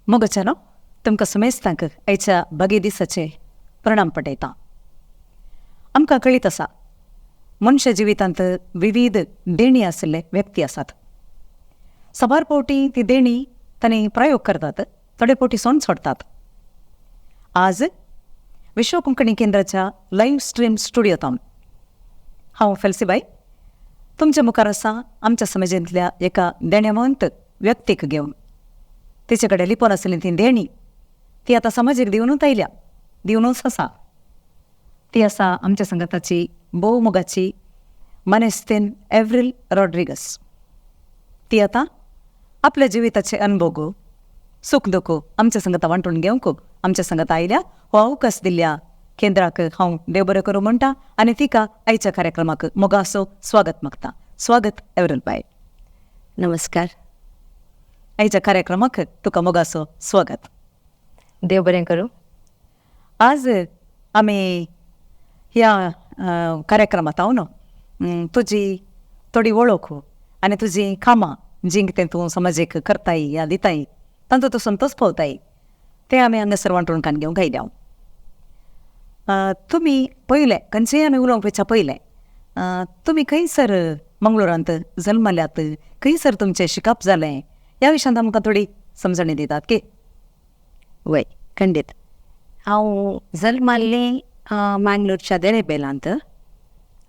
मोगाच्यानो, तुमकां समेस्तांक आयच्या भागी दिसाचे प्रणाम पटयता. आमकां कळीत आसा, मनशा जिवितांत विविध देणी आशिल्ले व्यक्ती आसात. साबार फावटी ती देणी तांणी प्रयोग करतात, थोडे फावटी सोंड सोडटात. आज विश्व कोंकणी केंद्राच्या लायव्ह स्ट्रीम स्टुडियोंत हांव फेल्सीबाय तुमच्या मुखार आसा आमच्या समाजांतल्या एका देण्यावंत व्यक्तीक घेवन. तिचे कडेन लिपोन आशिल्ली ती देणी ती आतां समाजीक दिवनूच आयल्या, दिवनूच आसा. ती आसा आमच्या संगताची भोव मोगाची मनेस्तेन एव्रिल रॉड्रिगस. ती आतां आपल्या जिविताचे अनुभव, सूख दुख आमच्या संगता वांटून घेवंक आमच्या संगता आयल्या. हो अवकाश दिल्ल्या केंद्राक हांव देव बरें करूं म्हणटा आनी तिका आयच्या कार्यक्रमाक मोगासो स्वागत मागता. स्वागत एव्रिल बाय. नमस्कार. आयच्या कार्यक्रमाक तुका मोगासो स्वागत. देव बरें करूं. आज आमी ह्या कार्यक्रमांत हांव न्हू तुजी थोडी वळख आनी तुजी कामां जीं कितें तूं समाजीक करताय या दिताय तांचो तूं संतोश पावताय तें आमी हांगासर वांटून कान घेवंक आयल्या. तुमी पयलें खंयचेय आमी उलोवंक वयच्या पयलें तुमी खंयसर मंगळुरांत जल्मल्यात, खंयसर तुमचें शिकप जालें ह्या विशयांत आमकां थोडी समजणी दितात की? वय, खंडीत. हांव जल्माल्लें मँगलोरच्या देरेबेलांत,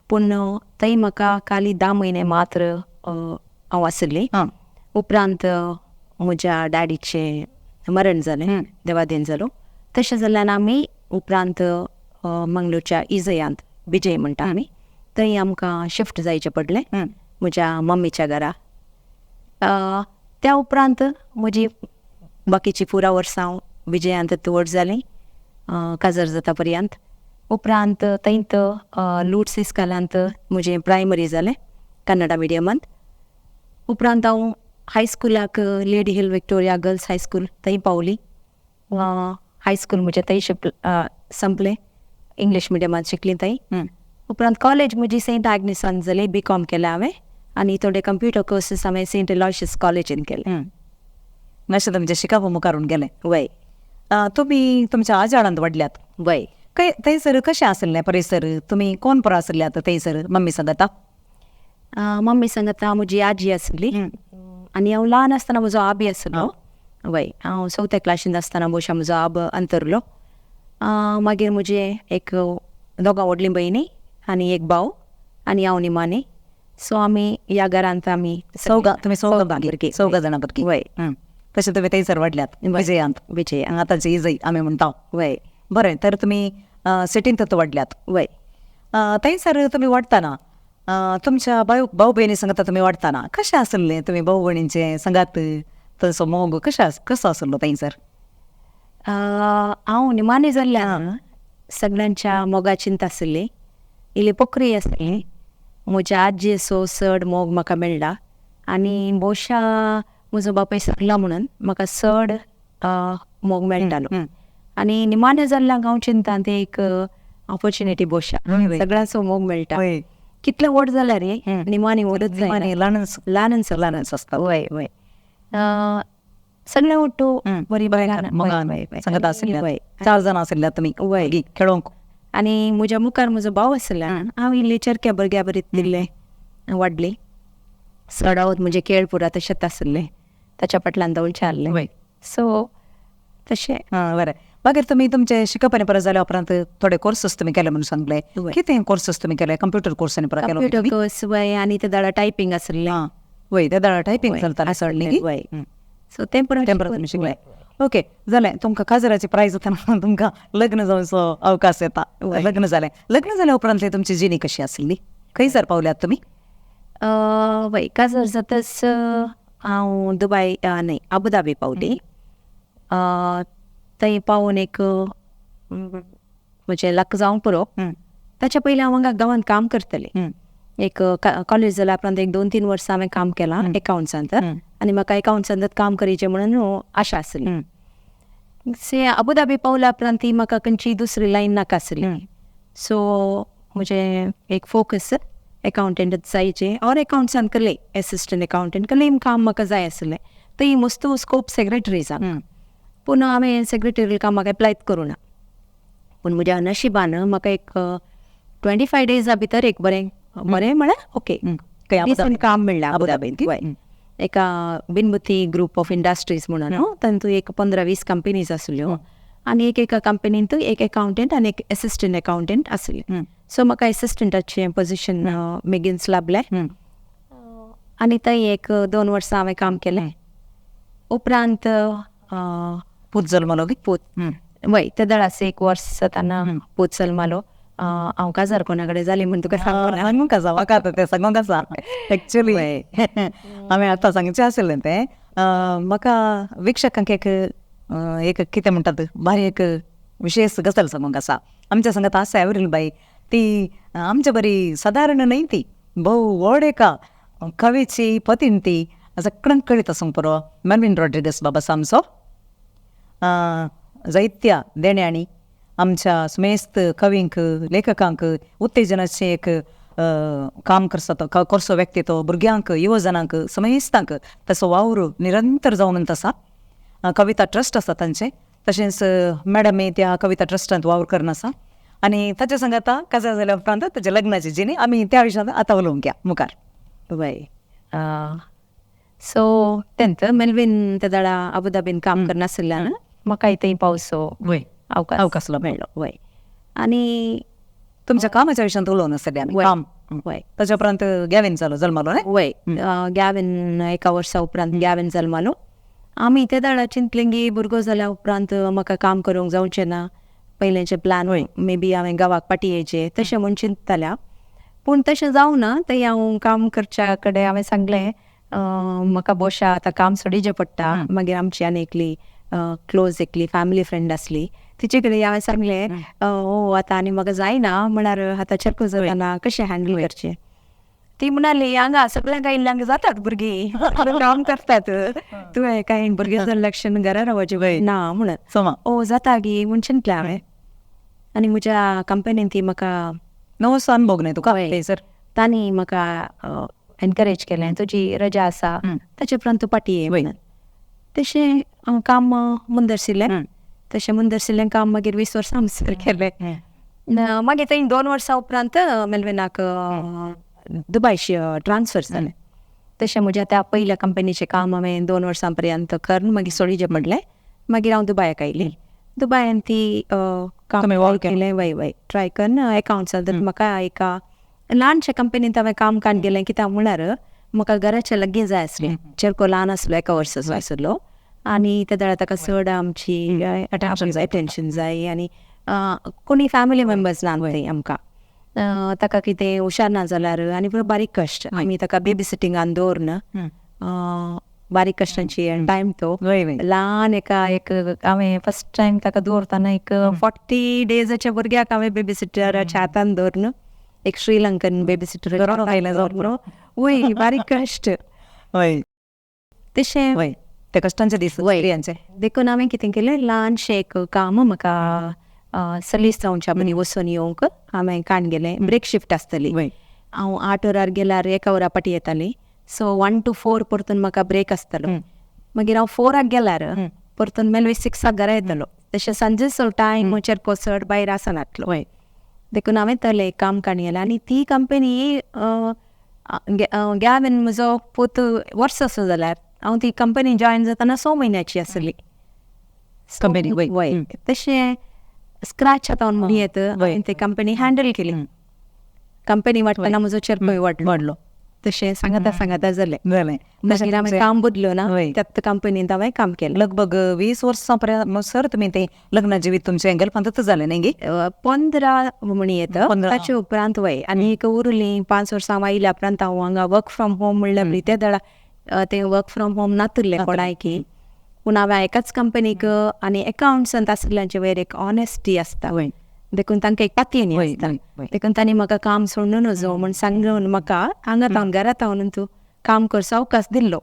पूण थंय म्हाका खाली 10 म्हयने मात्र हांव आशिल्ली. उपरांत म्हज्या डॅडीचें मरण जालें, देवाधीन जालो. तशें जाल्ल्यान आमी उपरांत मंगलोरच्या इजयांत, विजय म्हणटा आमी, थंय आमकां शिफ्ट जायचें पडलें म्हज्या मम्मीच्या घरा. त्या उपरांत म्हजी बाकीची पुरा वर्सां हांव विजयांत व्हड जालीं काजार जाता पर्यंत. उपरांत थंयत लुट्स इस्कालांत म्हजें प्रायमरी जालें कन्नडा मिडियमांत. उपरांत हांव हायस्कुलाक lady hill Victoria girls high school थंय पावली. हायस्कूल म्हजें थंय संपलें, इंग्लीश मिडियमांत शिकली थंय. उपरांत कॉलेज म्हजी सेंट आग्नेसान जाली, बी कॉम केलें हांवें आनी थोडे कंप्युटर कोर्सीस हांवें सेंट एलॉयशियस कॉलेजीन केले. मातशें तुमचें शिकप मुखारून गेलें. वय. तुमी तुमच्या आजाळांत वाडल्यात. वय. थंयसर कशें आशिल्लें परिसर? तुमी कोण परा आशिल्ल्यात थंयसर मम्मी सांगता? मम्मी सांगता म्हजी आजी आशिल्ली आनी हांव ल्हान आसतना म्हजो आबी आशिल्लो. वय, हांव चवथ्या क्लासींत आसतना भोवशा म्हजो आब अंतरलो. मागीर म्हजे एक दोगां व्हडलीं भयणी आनी एक भाव आनी हांव निमाणी. सो आमी ह्या घरांत आमी चौगां, तुमी चौगां भुरगीं, चौगां जाणां भुरगीं. वय. तशें तुमी थंयसर वाडल्यात विजयांत. विजया. आतांची इजय आमी म्हणटा. वय. बरें, तर तुमी सिटींत वाडल्यात. वय. थंयसर तुमी वाडटना तुमच्या भाव भयणी सांगता तुमी वाडटना कशें आशिल्लें? तुमी भाव भयणींचें सांगात, थंयचो मोग कसो आशिल्लो थंयसर? हांव निमाणी जाल्ल्यान सगळ्यांच्या मोगाचींत आशिल्ली, इल्ली पोकरी आसली. म्हज्या आजयेचो चड मोग म्हाका मेळ्ळा आनी भोवशा म्हजो बापूय सरला म्हणून म्हाका चड मोग मेळटालो. आनी निमाणें जाल्ल्यान हांव चिंता तें एक ऑपॉर्च्युनिटी भोवशा सगळ्यांचो मोग मेळटा. कितलें व्हड जाल्यार रे निमाणी व्हडच जायना, ल्हानच ल्हानच ल्हानच आसता. वय वय. सगळें ಒಟ್ಟು बरी मोगान सांगता आशिल्ल्या. 4 जाणां आशिल्ल्या तुमी वय खेळोंक. आनी म्हज्या मुखार म्हजो भाव आशिल्ला, हांव इल्ली चरक्या भुरग्या बरी दिल्लें वाडली. चडावत म्हजें खेळ पुरा तशेंच आशिल्लें, ताच्या फाटल्यान धांवचें आसलें. सो तशें. बरें, मागीर तुमी तुमचें शिकप आनी परत जाल्या उपरांत थोडे कोर्सीस तुमी केले म्हणून सांगले. कितें कोर्सीस तुमी केले? कंप्युटर कोर्स आनी परत केलो? कंप्युटर कोर्स वय, आनी ते दाडा टायपींग आशिल्लें. वय, ते दाडा टायपींग चलतालें चड न्ही? वय. सो तें परत तुमी शिकले. ओके, जालें. तुमकां काजराची प्रायज जातना तुमकां लग्न जावचो अवकाश येता. लग्न जालें. लग्न जाल्या उपरांतली तुमची जिणी कशी आशिल्ली? खंयसर पावल्यात तुमी? वय, काजार जातच हांव दुबाय न्हय अबुधाबी पावली. थंय पावून एक म्हजें लग्न जावंक पुरो. ताच्या पयलीं हांव हांगा गांवांत काम करतलें. एक कॉलेज जाल्या उपरांत एक 2-3 वर्सां हांवें काम केलां एकावंट्सांत आनी म्हाका एकावंट्सांत काम करीचें म्हणून आशा आसली. से अबुधाबी पावल्या उपरांत ती म्हाका खंयची दुसरी लायन नाका आसली. सो म्हजें एक फोकस एकावंटंट जायचें ऑर एकावंट्सान कसलें एसिस्टंट एकावंटंट कसलें काम म्हाका जाय आसलें. थंय मस्त स्कोप सेक्रेटरीजाक. पूण हांवें सेक्रेटरियल कामाक एप्लायच करूं ना. पूण म्हज्या नशिबान म्हाका एक 25 डेजा भितर एक बरें बरें म्हळ्यार ओके डिसंट काम मेळ्ळें अबुधाबींत. वय, एका बिनबुती ग्रुप ऑफ इंडस्ट्रीज म्हणून, तातूंत एक 15-20 कंपनीज आसल्यो आनी एक एका कंपनींत एक अकावंटंट आनी एक एसिस्टंट अकावंटंट आसले. सो म्हाका एसिस्टंटाचें पोजिशन बेगीनच लाबलें आनी थंय 1-2 वर्सां हांवें काम केलें. उपरांत पूत जल्मलो की पूत, वय, ते दळास 1 वर्स जाताना पूत जल्मालो. हांव काजार कोणा कडेन जाली म्हूण तुका सांगूंक आसा म्हाका आतां तें सांगूंक आसा. एक्चुली हांवें आतां सांगचें आशिल्लें तें. म्हाका वीक्षकांक एक एक कितें म्हणटात भारी एक विशेश गजाल सांगूंक आसा. आमच्या सांगात आसा एवरील बाई, ती आमच्या बरी सादारण न्हय, ती भोव व्हड एका कवीची पतीन, ती सगळ्यांक कळीत आसूंक पुरो. मेल्विन रॉड्रिगस बाबा आमचो जायत्या देण्यांनी आमच्या सुमेस्त कवींक लेखकांक उत्तेजनाचें एक काम करता करचो व्यक्ती तो, भुरग्यांक युवजनांक समेस्तांक ताचो वावर निरंतर जावन आसा. कविता ट्रस्ट आसा तांचें, तशेंच मॅडमी त्या कविता ट्रस्टांत वावर करून आसा आनी ताच्या सांगाता काजार जाल्या उपरांत ताच्या लग्नाची जिणी आमी त्या विशयांत आतां उलोवंक या मुखार. वय, सो तेंत मेल्विन ते दळा अबुधाबीन काम करनाशिल्ल्यान म्हाका थंय पावसो वय अवकाश मेळ्ळो. वय, आनी तुमच्या कामाच्या विशयांत उलोवन आसतलें आमी काम. वय, ताच्या उपरांत गॅवीन जालो, जल्मालो न्ही? वय, गॅवीन 1 वर्सा उपरांत गॅवीन जल्मालो. आमी ते दळा चिंतलें की भुरगो जाल्या उपरांत म्हाका काम करूंक जावचें ना, पयलेंचें प्लॅन मे बी हांवें गांवाक पाटी येयचें तशें म्हूण चिंततालें. पूण तशें जावं ना. थंय हांव काम करच्या कडेन हांवें सांगलें म्हाका बोशा आतां काम सोडीचें पडटा. मागीर आमची आनी एकली क्लोज एकली फॅमिली फ्रेंड आसली, तिचे कडेन हांवें सांगलें ओ आतां आनी म्हाका जायना, म्हळ्यार आतां चेडको जाताना कशें हँडल करचें. ती म्हणाली हांगा सगळ्यांक आयिल्ल्यांक जातात भुरगीं, काम करतात, तुवें कांय भुरगें लक्षण घरा रावचें ना म्हणून. ओ जाता गी म्हूण चिंतलें हांवें. आनी म्हज्या कंपनीन ती म्हाका नवोसो अनुभव न्हय तुका थंयसर, तांणी म्हाका एनकरेज केलें, तुजी रजा आसा ताचे उपरांत तूं पाटी ये म्हणून. तशें हांव काम मुंदरशिल्लें, तशें मुंदरशिल्लें काम मागीर 20 वर्सां आमसर केलें. मागीर थंय 2 वर्सां उपरांत मेल्विनाक दुबाय ट्रान्सफर जालें. तशें म्हज्या त्या पयल्या कंपनीचें काम हांवें 2 वर्सां पर्यंत करून मागीर सोडीचें पडलें. मागीर हांव दुबायाक आयली. दुबायान ती काम केलें. वय वय, ट्राय करून अकावंट्स म्हाका एका ल्हानशा कंपनींत हांवें काम काडून गेलें. कित्याक म्हळ्यार म्हाका घराचें लागीं जाय आसलें. चेडको ल्हान आसलो, 1 वर्साचो आसलो आनी ते वेळार ताका चड आमची अटेन्शन जाय आनी कोणी फॅमिली मेंबर्स ना थंय आमकां. ताका कितें हुशार ना जाल्यार आनी बारीक कश्ट, आमी ताका बेबी सिटिंगान दवरून बारीक कश्टांची टायम तो ल्हान एका एक हांवें फर्स्ट टायम ताका दवरतना एक 40 डेजाच्या भुरग्याक हांवें बेबी सिटराच्या हातान दवरून एक श्रीलंकन बेबी सिटर वय बारीक कश्ट. वय, तशें वय ते कश्टांचे दीस वय. देखून हांवें कितें केलें, ल्हानशें एक काम म्हाका सर्वीस जावच्या मदीं वचून येवंक हांवें काडून गेलें. ब्रेक शिफ्ट आसतली, हांव 8 वरार गेल्यार 1 वरा पाटी येताली. सो 1 to 4 परतून म्हाका ब्रेक आसतालो. मागीर हांव 4 गेल्यार परतून मेलवे 6 घरा येतालो. तशें सांजेचो टायम चेडको चड भायर आसनातलो. देखून हांवें तलें काम काडून गेलें. आनी ती कंपनी गॅवीन म्हजो पूत वर्साचो जाल्यार हांव ती कंपनी जॉयन जाताना 6 म्हयन्याची आसली कंपनी. वय, तशें स्क्रॅच आतां म्हणून येत हांवें ती कंपनी हँडल केली. कंपनी वाडटना म्हजो चेडकोय वाडलो. तशें सांगता सांगता जालें. मागीर हांवें काम बदलो ना, त्याच कंपनींत हांवें काम केलें. लगभग 20 वर्सां पर्यंत सर तुमी तें लग्न जिवीत तुमचें गल्फांतूच जालें न्ही गी? 15 म्हण येता ताचे उपरांत. वय, आनी एक उरलीं 5 वर्सां हांव आयल्या उपरांत हांव हांगा वर्क फ्रॉम होम म्हणल्यार ते दळा तें वर्क फ्रॉम होम नातुरलें कोणायकी. पूण हांवें एकाच कंपनीक आनी अकावंट्सांत आशिल्ल्यांचे वयर एक ऑनेस्टी आसता, देखून तांकां एक पातयेनी आसता. देखून तांणी म्हाका काम सोडून नजो म्हूण सांगून म्हाका हांगा तावन घरा तावन तूं काम करचो अवकाश दिल्लो.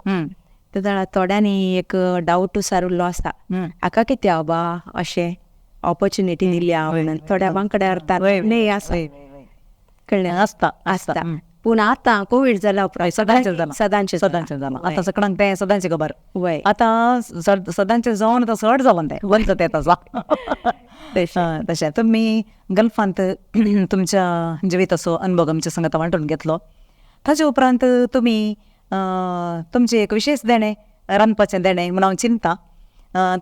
ते थोड्यांनी एक डावट सारुल्लो आसता, हाका कित्याक बा अशें ऑपॉर्चुनिटी दिल्या म्हणून. थोड्या बांकड्या अर्थान न्हय आसा, कळ्ळें आसता आसता. पूण आतां कोवीड जाला उपरांत सदांचें जालां. सदांचें सदांचें जालां आतां सगळ्यांक तें सदांचें खबर. वय. आतां सदांचें जावन आतां चड जालां तें बंद जाता तशें. तशें तुमी गल्फांत तुमच्या जिविताचो अनुभव आमच्या संगता वांटून घेतलो. ताजे उपरांत तुमी तुमचें एक विशेश देणें रांदपाचें देणें म्हूण हांव चिंता.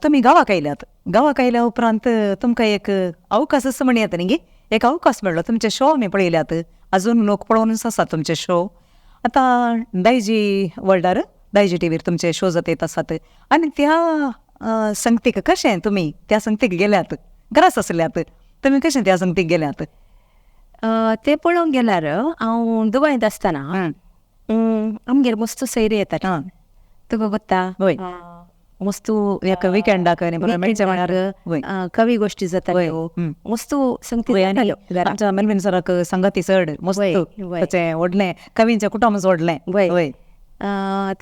तुमी गांवाक आयल्यात. गांवाक आयल्या उपरांत तुमकां एक अवकाश असो म्हण येता न्ही, एक अवकाश मेळ्ळो. तुमचे शो आमी पळयल्यात, अजून लोक पळोवनूच आसात तुमचे शो. आतां दायजी वर्ल्डार दायजी टीव्हीर तुमचे शो जाता येत आसात आनी त्या संगतीक कशें तुमी त्या संगतीक गेल्यात, गरज आसल्यात तुमी कशें त्या संगतीक गेल्यात? ते पळोवंक गेल्यार हांव दुबयंत आसतना आमगेर मस्त सैरी येतात, तुका गोत्ता मस्त एका विकेंडाक कवी गोश्टी जाताल्यो, मस्त संगती जाताल्यो. आमच्या मेलवीन सराक संगती चड मस्त ताचें व्हडलें कवींचें कुटुंब व्हडलें. वय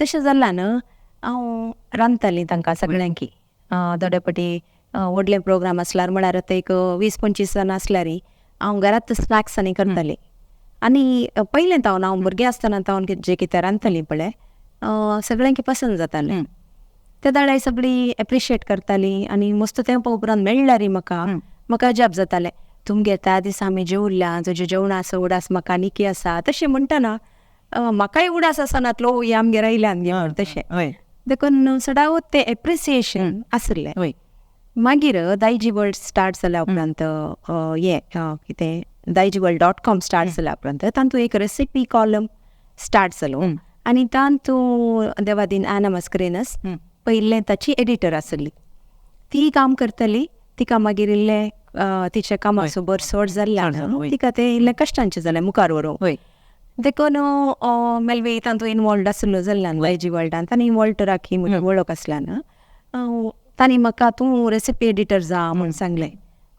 तशें जाल्ल्यान न्हू हांव रांदतालीं तांकां सगळ्यांकी. थोडे फावटी व्हडले प्रोग्राम आसल्यार म्हळ्यार आतां एक 20-25 जाणां आसल्यार हांव घरांत स्नॅक्स आनी करतालीं. आनी पयलें तावन हांव भुरगें आसतना तावन जें कितें रांदतालीं पळय सगळ्यांकी पसंत जातालें. ते दाळे सगळीं एप्रिशिएट करतालीं आनी मस्त तेंपा उपरांत मेळ्ळ्यार म्हाका म्हाका अजाप जातालें, तुमगेर त्या दिसा आमी जेवल्या, तुजें जेवणाचो उडास म्हाका आनीकी आसा तशें म्हणटना म्हाकाय उडास आसनातलो हे आमगेर आयल्यान गे म्हण तशें. देखून सदांच तें एप्रिसिएशन आशिल्लें. मागीर दायजी वर्ल्ड स्टार्ट जाल्या उपरांत हें कितें daijiworld.com start जाल्या उपरांत तातूंत एक रेसिपी कॉलम स्टार्ट जालो आनी तातूंत देवादीन आना मस्करेनस पयलें ताची एडिटर आसली, ती काम करतली. तिका मागीर इल्लें तिच्या कामाचो बरो चड जाल्ल्यान तिका तें इल्लें कश्टांचें जालें मुखार व्हरूंक. देखून मेलवी तातूंत इनवॉल्ड आसलो जाल्ल्यान दायजी वर्ल्डान तांणी वॉल्टराक म्हजी वळख आसल्यान तांणी म्हाका तूं रेसिपी एडिटर जा म्हूण सांगलें.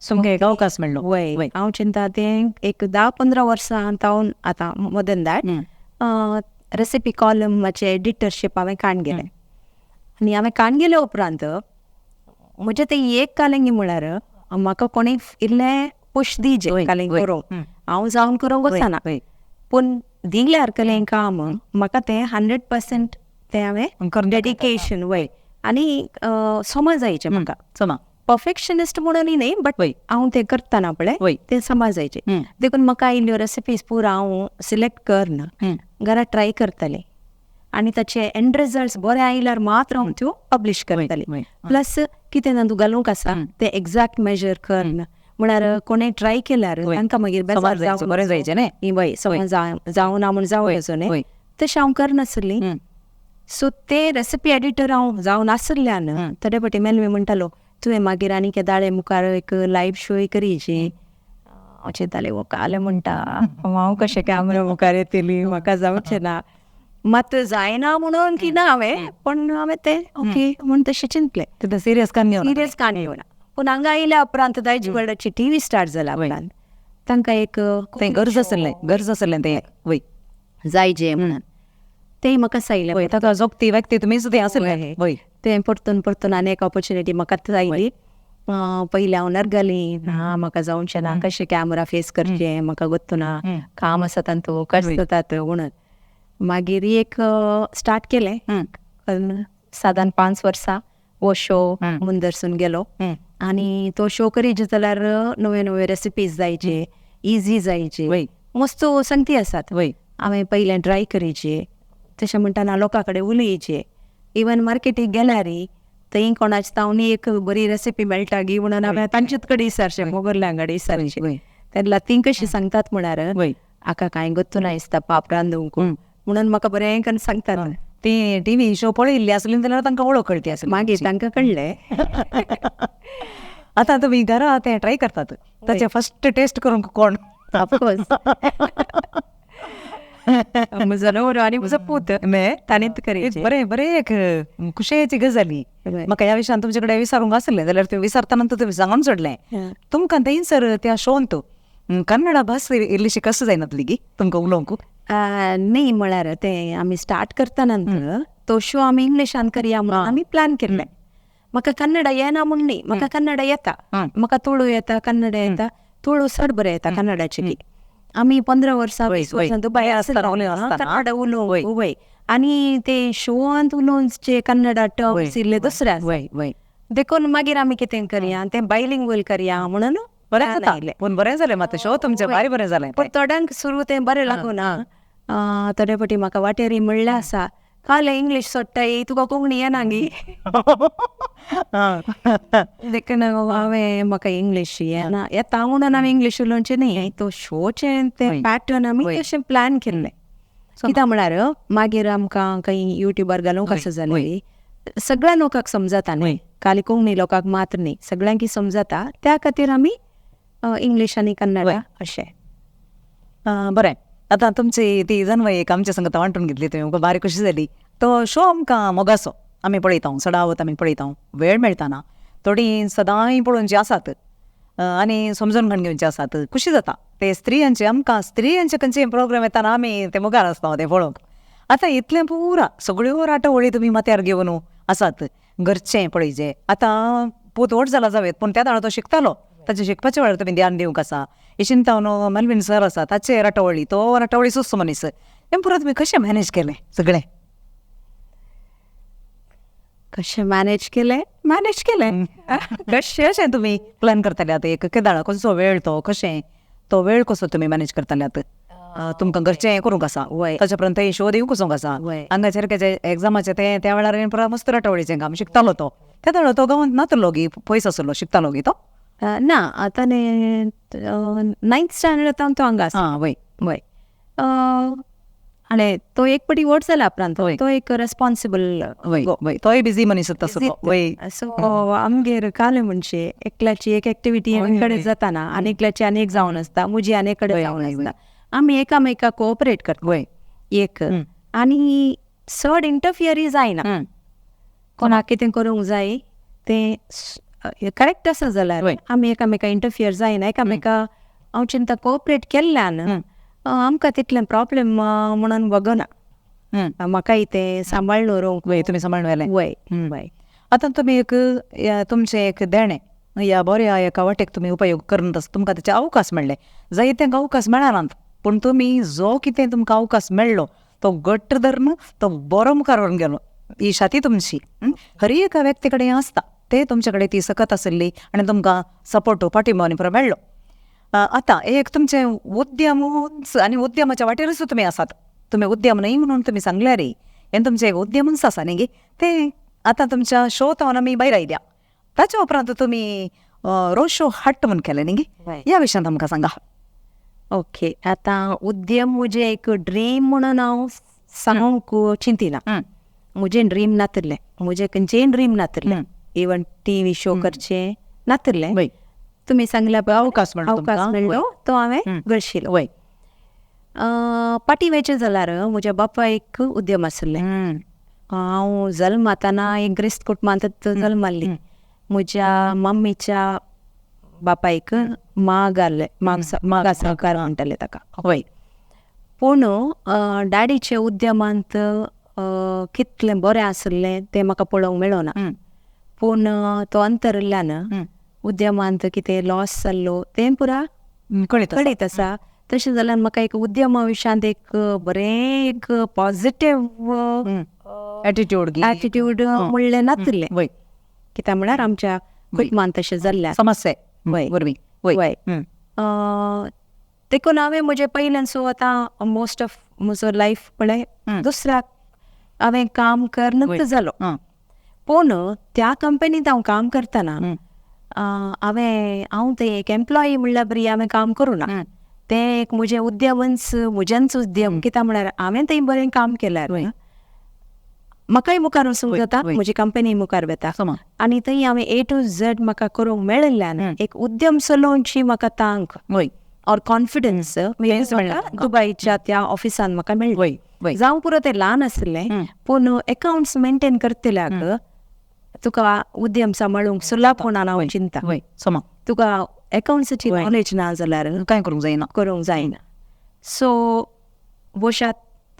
तुमकां एक अवकाश मेळ्ळो. वय हांव चिंता तें एक 10-15 वर्सां तावन आतां मोर देन that recipe कॉलमाचें एडिटरशीप हांवें काण गेलें. आनी हांवें काण गेल्या उपरांत म्हजें तें एक कालेंगी म्हळ्यार म्हाका कोणें इल्लें पुश दिजे कालें करूंक, हांव जावन करूंक वचना, पूण दिल्यार कलें काम म्हाका तें 100% तें हांवें डेडिकेशन वय आनी समजायचें म्हाका. समा परफेक्शनिस्ट म्हणून न्ही, बट हांव तें करतना पळय तें समजायचें. देखून म्हाका आयिल्ल्यो रेसिपीज पुरा हांव सिलेक्ट करन घरा ट्राय करतलें आनी ताचे एंड रिजल्ट्स बरे आयल्यार मात्र हांव त्यो पब्लीश करतलें. प्लस कितें तातूंत घालूंक आसा तें एग्जॅक्ट मेजर करन म्हळ्यार कोणें ट्राय केल्यार तांकां मागीर बेजार बरें जायचें न्ही, वय समज जावना म्हूण जावं न्ही, तशें हांव करनासलें. सो ते रेसिपी एडिटर हांव जावन आशिल्ल्यान थोडे फावटी मेलवी म्हणटालो तुवें मागीर आनी केदाळे मुखार एक लायव शोय करीची. हांव चिंतालें हो कालें म्हणटा हांव कशें कॅमरा मुखार येतली, म्हाका जावचें ना. मात जायना म्हणून की ना हांवें, पण हांवें तें ओके म्हूण तशें चिंतलें. तितलें सिरियस कान घेवना, सिरियस कान घेवना. पूण हांगा आयल्या उपरांत दायजी वर्ल्डाची टीव्ही स्टार्ट जाल्या उपरांत तांकां एक तें गरज आसलें, गरज आसलें तें वय जायजे म्हणून तें म्हाका सायलें. ताका जोगती व्यक्ती तुमीच तें आसलें वय. तें परतून परतून आनी एक ऑपॉर्च्युनिटी म्हाका आयली. पयलीं हांव नरगली ना म्हाका जावचें ना, कशें कॅमरा फेस करचें म्हाका गोत्तू ना, काम आसा तातूंत कश्ट जातात म्हणून. मागीर एक स्टार्ट केलें. सादारण 5 वर्सां हो शो मुंदरसून गेलो आनी तो शो करीत जाल्यार नवे नवे रेसिपीज जायचे, इजी जायचे, मस्त संगती आसात. हांवें पयलें ट्राय करीचे तशें म्हणटना लोकां कडेन उलयचे, इवन मार्केटीक गेल्यार थंय कोणाचे तावणी एक बरी रेसिपी मेळटा गी म्हणून हांवें तांचेच कडेन विचारचें, मोगरल्यां कडेन विचारचें. तेन्ना ती कशी सांगतात म्हळ्यार आका कांय गोत्तू ना दिसता पाप रांदूंक म्हणून म्हाका बरें करून सांगतात. ती टीव्ही शो पळयल्ली आसली जाल्यार तांकां वळख कळटी आसली, मागीर तांकां कळ्ळें. आतां तुमी घरा तें ट्राय करतात, ताचें फर्स्ट टेस्ट करूंक कोण? ऑफकोर्स म्हजो न्हवरो आनी म्हजो पूत ताणेंच करीचे. बरें बरें एक खुशयेची गजाली. म्हाका ह्या विशयान तुमचे कडेन विचारूंक आसलें जाल्यार तुमी विचारतना तुमी सांगून सोडलें. तुमकां थंयसर त्या शोंत कन्नडा भास इल्लीशी कशें जायनातली गी तुमकां उलोवंक? न्ही म्हळ्यार तें आमी स्टार्ट करतना तो शो आमी इंग्लिशान करया म्हणून आमी प्लॅन केल्लें. म्हाका कन्नडा येना म्हूण न्ही, म्हाका कन्नडा येता, म्हाका तुळू येता, कन्नडा येता, तुळू चड बरें येता कन्नडाची. आमी 15 वर्सां वय, 20 वय. वर्सां दुबय आसतना उलयना आसतना. कन्नड उलोवंक वय. वय आनी ते शोवांत उलोवचे कन्नड टर्म्स इल्ले दुसरे आसा. वय वय देखून मागीर आमी कितें करया तें बायलिंगवल करया म्हणून बरें plan जाता आयलें. पूण बरें जालें मात शो तुमचें भारी बरें जालें पूण थोड्यांक सुरू तें बरें लागूना. थोडे फावटी म्हाका वाटेर म्हणलें आसा काल इंग्लीश सोडटाय तुका कोंकणी येना गी. देखून हांवें म्हाका इंग्लीश येना येता म्हणून हांवें इंग्लीश उलोवचें न्ही, तो शोचें तें पॅटर्न आमी तशें प्लॅन केल्लें. कित्याक म्हळ्यार मागीर आमकां खंय युट्यूबार घालूंक आसा जाल्यार सगळ्या लोकांक समजता न्ही, खाली कोंकणी लोकांक मात्र न्ही, सगळ्यांकी समजता. त्या खातीर आमी इंग्लीश आनी कन्नड अशें. बरें, आतां तुमची ती जनवय एक आमच्या संगत वांटून घेतली तुवें, आमकां बारी खोशी जाली. तो शो आमकां मोगाचो आमी पळयता, सदांच आमी पळयता, वेळ मेळटाना थोडीं सदांय पळोवची आसात आनी समजून घेवन घेवचे आसात, खुशी जाता ते स्त्रियांचे. आमकां स्त्रियांचे खंयचे प्रोग्राम येताना आमी ते मुखार आसता ते पळोवंक. आतां इतलें पुरा सगळ्यो राटावळी तुमी माथ्यार घेवन आसात, घरचें पळयचें. आतां पूत व्हड जाला जावं येत पूण त्या वेळार तो शिकतालो, ताचे शिकपाच्या वेळार तुमी ध्यान दिवंक आसा. इशिनतावन मेलवीन सर आसा, ताचे राटावळी, तो राटावळी सुस्त मनीस. हें पुरा तुमी कशें मॅनेज केलें सगळें? कशें मॅनेज केलें? मॅनेज केलें. कशें अशें तुमी प्लॅन करताले आतां एक केदाळा कसो वेळ तो कशें तो वेळ कसो तुमी मॅनेज करताले आतां? तुमकां घरचें करूंक आसा, ताच्या उपरांत थंय शो दिवंक वचूंक आसा, हांगाचेर तेजे एग्जामाचें तें त्या वेळार पुरा मस्त राटावळीचें काम शिकतालो तो. त्या वेळार तो गांवांत नातलो गी, पयस आसलो, शिकतालो गी तो? ना, आतां 9th standard तो हांगा आसा. वय वय. आनी तो एक पटी व्हड जाला उपरांत तो एक रेस्पॉन्सिबल. वय वय, तोय बिजी मनीस तसो. वय. सो आमगेर काले म्हणजे एकल्याची एक एक्टिविटी कडेन जाताना आनी एकल्याची आनी एक जावन आसता, म्हजी आनी एक कडेन जावन आसता. आमी एकामेकाक कोऑपरेट करता. वय. एक आनी चड इंटरफियरय जायना. कोणाक कितें करूंक जाय तें करेक्ट आसा जाल्यार आमी एकामेका इंटरफियर जायना, एकामेका हांव चिंता कोऑपरेट केल्ल्यान आमकां तितलें प्रॉब्लेम म्हणून वगना. म्हाकाय तें सांबाळून उरोवंक. वय, तुमी सांबाळून व्हेलें. वय वय. आतां तुमी एक तुमचें एक देणें ह्या बऱ्या एका वाटेक तुमी उपयोग करून तुमकां तेचे अवकाश मेळ्ळे. जायत्यांक अवकाश मेळनात पूण तुमी जो कितें तुमकां अवकाश मेळ्ळो तो घट्ट धरून तो बरो मुखार व्हरून गेलो. ही शाती तुमची हर एका व्यक्ती कडेन आसता, ते तुमचे कडेन ती सकत आशिल्ली आनी तुमकां सपोर्ट पाठिंबो आनी पुरो मेळ्ळो. आतां एक तुमचें उद्यमूच आनी उद्यमाच्या वाटेरूच तुमी आसात. तुमी उद्यम न्हय म्हणून तुमी सांगल्यार हें तुमचें एक उद्यमूच आसा न्ही गे. तें आतां तुमच्या शो तावन आमी भायर आयल्या, ताच्या उपरांत तुमी रोशो हट म्हूण केलें न्ही गे, ह्या विशयांत आमकां सांगा. ओके, आतां उद्यम म्हजें एक ड्रीम म्हणून हांव सांगूंक चिंतिना. म्हजें ड्रीम नातिल्लें, म्हजें खंयचेंय ड्रीम नातिल्लें, इवन टीव्ही शो करचें नातिल्लें. तुमी सांगल्या पळय अवकाश मेळ्ळो तो हांवें गळशिलो. वय. पाटी वयचें जाल्यार म्हज्या बापायक उद्यम आशिल्लें. हांव जल्माताना एक ग्रेस्त कुटुंबांत जल्माल्ली. म्हज्या मम्मीच्या बापायक माग आहले, माग सावकार म्हणटाले ताका. वय. पूण डॅडीच्या उद्यमांत कितलें बरें आशिल्लें तें म्हाका पळोवंक मेळना. पूण तो अंतरिल्ल्यान उद्यमांत कितें लॉस जाल्लो तें पुरा कळीत आसा. तशें जाल्यार म्हाका एक उद्यमा विशयांत एक बरें एक पॉझिटीव एटिट्यूड म्हणलें नातिल्लें. कित्याक म्हळ्यार आमच्या कुटुंबांत तशें जाल्लें समस्या वरवीं. वय. देखून हांवें म्हजें पयल्यान सो आतां मोस्ट ऑफ म्हजो लायफ पळय दुसऱ्याक हांवें काम करनच जालो. पूण त्या कंपनींत हांव काम करतना हांवें हांव तें एक एम्प्लॉई म्हणल्यार बरी हांवें काम करूं ना. तें एक म्हजें उद्यमच, म्हजेंच उद्यम. कित्याक म्हळ्यार हांवें थंय बरें काम केल्यार म्हाकाय मुखार वचूंक जाता, म्हजी कंपनी मुखार वता. आनी थंय हांवें ए टू झेड म्हाका करूंक मेळिल्ल्यान एक उद्यम चलोवची म्हाका तांक ऑर कॉन्फिडन्स दुबयच्या त्या ऑफिसान म्हाका मेळ्ळें. जावं पुरो तें ल्हान आशिल्लें पूण एकावंट्स मेंटेन करतल्याक तुका उद्यम सांबाळूंक सुलापणान हांव चिंता. तुका एकावंट्साची नॉलेज ना जाल्यार कांय करूंक जायना, करूंक जायना. सो भोवशा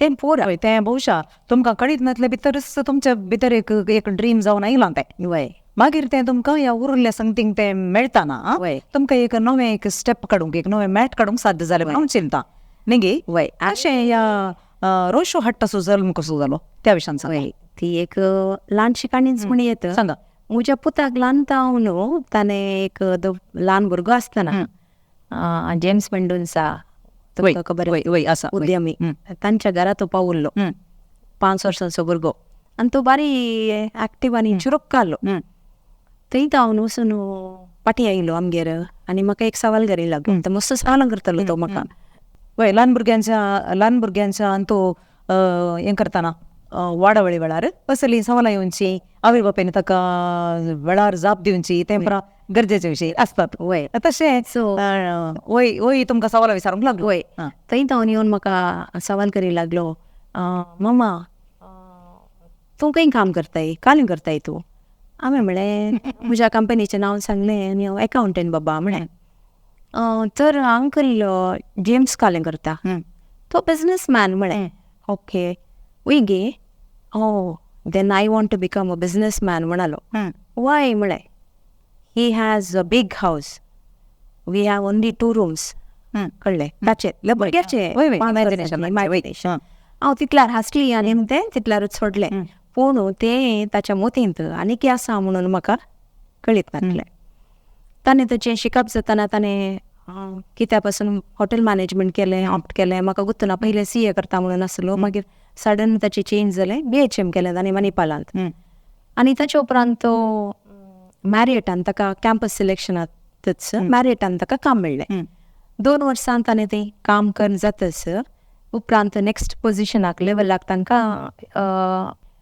तें पुरो तें भोवशा तुमकां कळीत नासले भितरच तुमच्या भितर एक एक ड्रीम जावन आयलां तें. वय. मागीर तें तुमकां ह्या उरिल्ल्या संगतींक तें मेळटा ना, तुमकां एक नवें एक स्टेप काडूंक, एक नवें मॅट काडूंक साध्य जालें म्हणून हांव चिंता न्ही गे. वय. अशें ह्या रोशो हाट्टाचो जल्म कसो जालो त्या विशयान सांगा. ती एक ल्हानशी काणीच म्हण येता. सांगा. म्हज्या पुताक ल्हान हांव न्हू, ताणें एक ल्हान भुरगो आसतना जेम्स मेंडोन्सा तुमकां खबर आसा, उद्यमी, तांच्या घरा तो पावुल्लो 5 वर्सांचो भुरगो आनी तो बारी एक्टीव आनी चुरुक्क आहलो. थंय हांव वचून पाटी आयलो आमगेर आनी म्हाका एक सवाल करी लागलो. तो मस्त सवालां करतालो तो म्हाका. वय, ल्हान भुरग्यांच्या आनी तो हें करतना वाडावळी वेळार असली सवालां येवची, आवय बापायन ताका वेळार जाप दिवची, तें पुरा गरजेचे विशय आसतात. वय. तशें वय वय तुमकां सवालां विचारूंक लागलो. वय. थंय हांव येवन म्हाका सवाल करी लागलो, मम्मा तूं खंय काम करताय, कालें करताय तूं? हांवें म्हळें म्हज्या कंपनीचें नांव सांगलें आनी हांव एकावंटंट बाबा म्हळें. तर अंकल जेम्स कालें करता, तो बिजनसमॅन म्हळें. ओके वय गे, oh then I want to become a businessman म्हणालो. वाय म्हळें, he has a big house, we have only 2 rooms. कळ्ळें ताचें भुरग्याचें इमॅजिनेशन. हांव तितल्यार हांसली आनी तें तितल्यारूच सोडलें. पूण तें ताच्या मोतींत आनीक आसा म्हणून म्हाका कळीत नासलें. ताणें ताचें शिकप जातना ताणें कित्या पासून हॉटेल मॅनेजमेंट केलें, ऑप्ट केलें. म्हाका गुत्तना पयलें CA करता म्हणून आसलो, मागीर सडन ताचें चेंज जालें, BHM केलें ताणें मणिपालांत. आनी ताच्या उपरांत तो मॅरियटान ताका कॅम्पस सिलेक्शनांतच मॅरियटान ताका काम मेळ्ळें. 2 वर्सां ताणें तें काम करून जातच उपरांत नेक्स्ट पोजिशनाक लेवलाक तांकां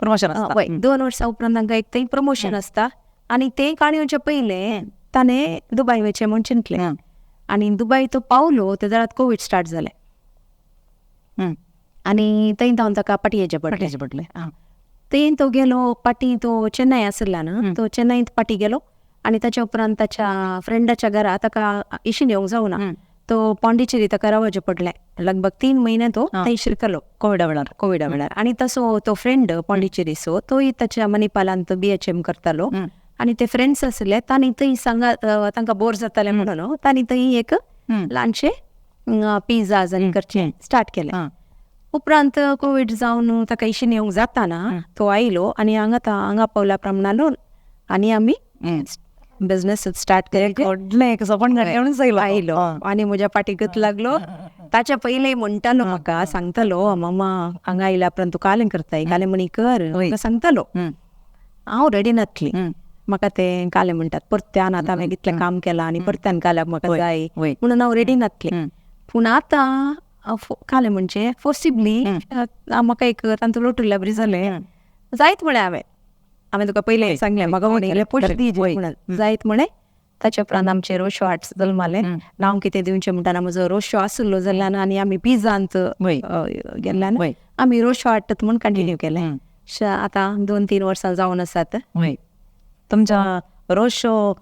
प्रमोशन आसता. वय, 2 वर्सां उपरांत तांकां एक थंय प्रमोशन आसता. आनी तें काणी येवचे पयलें ताणें दुबाय वयचें म्हूण चिंतलें. आनी दुबाय तो पावलो ते जाल्यार कोवीड स्टार्ट जालें आनी थंय धांवन ताका पाटी येवचें पडलें. थंय तो गेलो पाटी, तो चेन्नय आशिल्ला न्हू, तो चेन्नयंत पाटी गेलो आनी ताच्या उपरांत ताच्या फ्रेंडाच्या घरा ताका इशीन येवंक जावना, तो पॉंडिचेरी ताका रावचें पडलें. लगभग 3 म्हयने तो थंय शिरकलो कोविडा वेळार. कोविडा वेळार. आनी तसो तो फ्रेंड पॉंडिचेरीचो तोय ताच्या मणिपालांत BHM करतालो आनी ते फ्रेंड्स आशिल्ले तांणी थंय सांगा तांकां बोर जातालें म्हणून तांणी थंय एक ल्हानशे पिझ्झाज आनी करचें स्टार्ट केलें. उपरांत कोवीड जावन ताका इशीन येवंक जाताना तो आयलो आनी हांगा हांगा पावल्या प्रमाणान आनी आमी बिजनेस स्टार्ट केलें. आयलो आनी म्हज्या फाटीकच लागलो. ताच्या पयलीं म्हणटालो म्हाका, सांगतालो मम्मा हांगा आयल्या उपरांत तूं कालें करताय, कालें म्हणी कर म्हाका सांगतालो. हांव रेडी नासली, म्हाका तें कालें म्हणटात परत्यान आतां हांवें कितलें काम केलां आनी परत्यान काल्याक म्हाका जाय म्हणून हांव रेडी नासलें. पूण आतां कालें म्हणजे फोर्सिबली म्हाका एक तांतूं लोटुल्ल्या बरी जालें. जायत म्हळें हांवें, हांवें तुका पयलें सांगलें म्हाका म्हणलें पयशे दी म्हणून जायत म्हळें. ताच्या उपरांत आमचें रोशो आर्ट्स जल्मालें. नांव कितें दिवचें म्हणटाना म्हजो रोशो आशिल्लो जाल्यार आनी आमी पिझ्झांत गेल्ल्यान आमी रोशो आर्ट म्हूण कंटिन्यू केलें. आतां 2-3 वर्सां जावन आसात. तुमच्या रोशो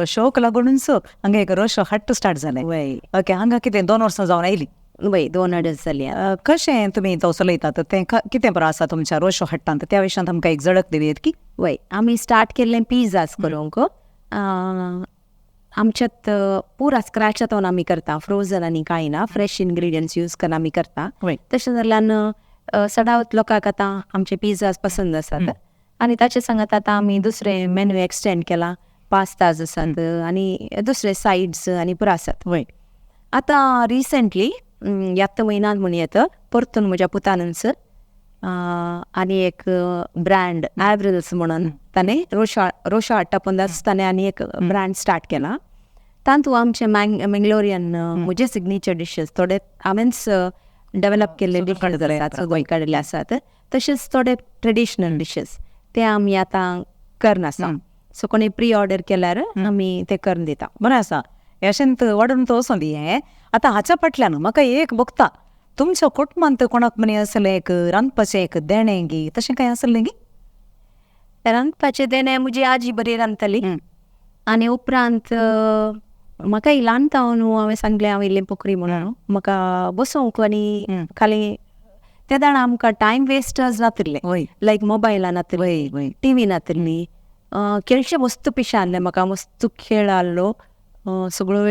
शोक लागूनच हांगा एक रोशो हट्ट स्टार्ट जालें. ओके, हांगा कितें 2 वर्सां जावन आयली? वय, 2.5 जाली. कशें तुमी तो चलयतात तें कितें बरें आसा तुमच्या रोशो हट्टांत, त्या विशयांत आमकां एक झळक दिवयेत की? वय, आमी स्टार्ट केल्लें पिझ्झाज करूंक. आमच्यात पुरा स्क्रॅचातून आमी करता, फ्रोजन आनी कांय ना, फ्रेश इनग्रिडियंट्स यूज करून आमी करता. तशें जाल्यान सदांच लोकांक आतां आमचे पिझ्झाज पसंद आसात आनी ताचे सांगात आतां आमी दुसरे मेन्यू एक्सटेंड केला, पास्ताज आसात आनी दुसरे सायड्स आनी पुरो आसात. वय. आतां रिसेंटली ह्याच म्हयन्यांत म्हण येता परतून म्हज्या पुतानच आनी एक ब्रँड एवरिल्स म्हणून ताणें रोशो हाडटा पंदाच ताणें आनी एक ब्रँड स्टार्ट केला. तातूंत आमचे मँगलोरियन म्हजे सिग्नेचर डिशीस थोडे हांवेंच डेवलप केल्ले डिशीस आसात, गोंय काडिल्ले आसात, तशेंच थोडे ट्रेडिशनल डिशीस ते आमी आतां करनासा. सो कोणी प्री ऑर्डर केल्यार आमी ते करून दिता. बरें आसा, अशेंत वाडून तो वचों दी. हें आतां हाच्या फाटल्यान म्हाका एक भोगता, तुमच्या कुटुंबांत कोणाक म्हणी आसलें एक रांदपाचें एक देणें गी तशें कांय आसलें गी? रांदपाचें देणें म्हजी आजी बरी रांदताली आनी उपरांत म्हाका ल्हान जावन हांवें सांगलें हांव इल्लें पोखरी म्हणून म्हाका बसोवंक आनी खाली ते दाण आमकां टायम वेस्टर्स नातिल्ले, लायक मोबायलां नातिल्ली, टिवी नातिल्ली. खेळचें मस्त पिशें आहलें म्हाका, मस्त खेळ आहलो सगळो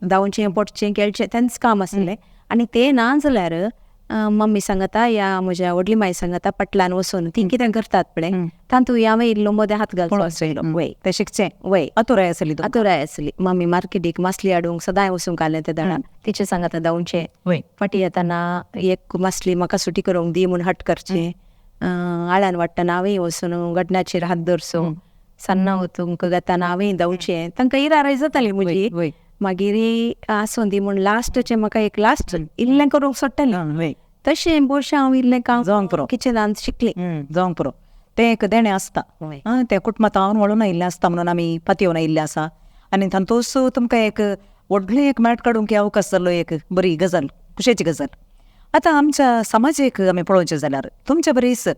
धांवचें पडचें खेळचें तेंच काम आसलें. आनी तें ना जाल्यार मम्मी सांगता या म्हज्या व्हडली माई सांगता पटल्यान वचून ती कितें करतात पळय तातूंत हांवें इल्लो मदें हात घालचो आसलो. वय तें शिकचें. वय अतुराय आसली. अतुराय आसली. मम्मी मार्केटीक मासली हाडूंक सदांय वचूंक आसलें ते दाडान तिचे सांगता धांवचें. फाटीं येताना एक मासली म्हाका सुटी करूंक दी म्हूण हट करचें. आळ्यान वाडटना हांवें वचून घटण्याचेर हात धरचो, सान्नां वतूंक घेताना हांवें धांवचें. तांकां इराराय जाताली म्हजी. मागीर आसूं दी म्हूण लास्टचें म्हाका एक लास्ट इल्लें करूंक सोडटालें. तशें बोशें हांव इल्लें काम जावंक पुरो किचनांत शिकलें. जावंक पुरो. तें एक देणें आसता. तें कुटुंबांत वळून आयिल्लें आसता म्हणून आमी पातयेवन आयिल्लें आसा आनी तातूंत तुमकां एक व्हडलें एक मॅट काडूंक अवकाश जाल्लो, एक बरी गजाल, खुशेची गजाल. आतां आमच्या समाजीक आमी पळोवचें जाल्यार तुमच्या बरीच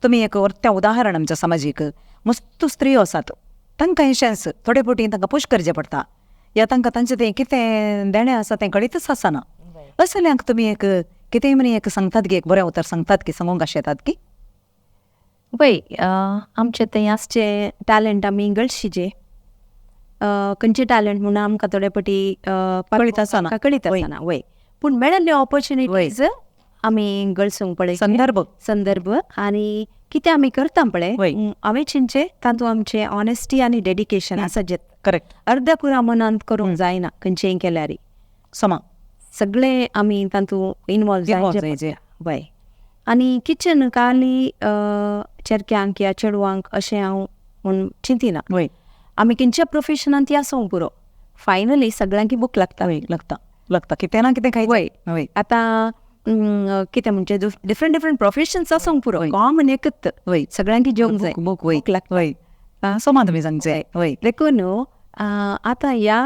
तुमी एक व्हडलें उदाहरण आमच्या समाजीक. मस्त स्त्रियो आसात तांकां अशेंच थोडे फावटी तांकां पुश करचें पडटा या तांकां तांचें तें कितें देणें आसा तें कळीतच आसना. असल्यांक तुमी एक कितेंय म्हण एक सांगतात की, एक बरें उतर सांगतात की, सांगूंक आशेतात की? वय, आमचें थंय आसचें टॅलंट आमी गळशीचे. खंयचें टॅलंट म्हणून आमकां थोडे फावटी कळीत आसना. कळीत आसना. वय, पूण मेळिल्ल्यो ऑपॉर्च्युनिटीज आमी गळसूंक पळय. संदर्भ संदर्भ आनी कितें आमी करता पळय हांवें चिंतचें तातूंत आमचें ऑनेस्टी आनी डेडिकेशन आसा जें करेक्ट. अर्द्या पुरा मनांत करूंक जायना खंयचेंय केल्यार. समा सगळे आमी तातूंत इनवॉल्व जायचे. वय, आनी किचन खाली चेरक्यांक या चेडवांक अशें हांव म्हूण चिंतिना. आमी खंयच्या प्रोफेशनांत ती आसूंक पुरो, फायनली सगळ्यांक भूक लागता. लागता लागता कितें ना कितें खायचें. वय, आतां कितें म्हणजे डिफरंट डिफरंट प्रोफेशन्स आसूंक पुरो, कॉमन एकच. वय, सगळ्यांक जेवंक जाय, भूक लागता. वय, समा तुमी सांगचें. वय, देखून आतां ह्या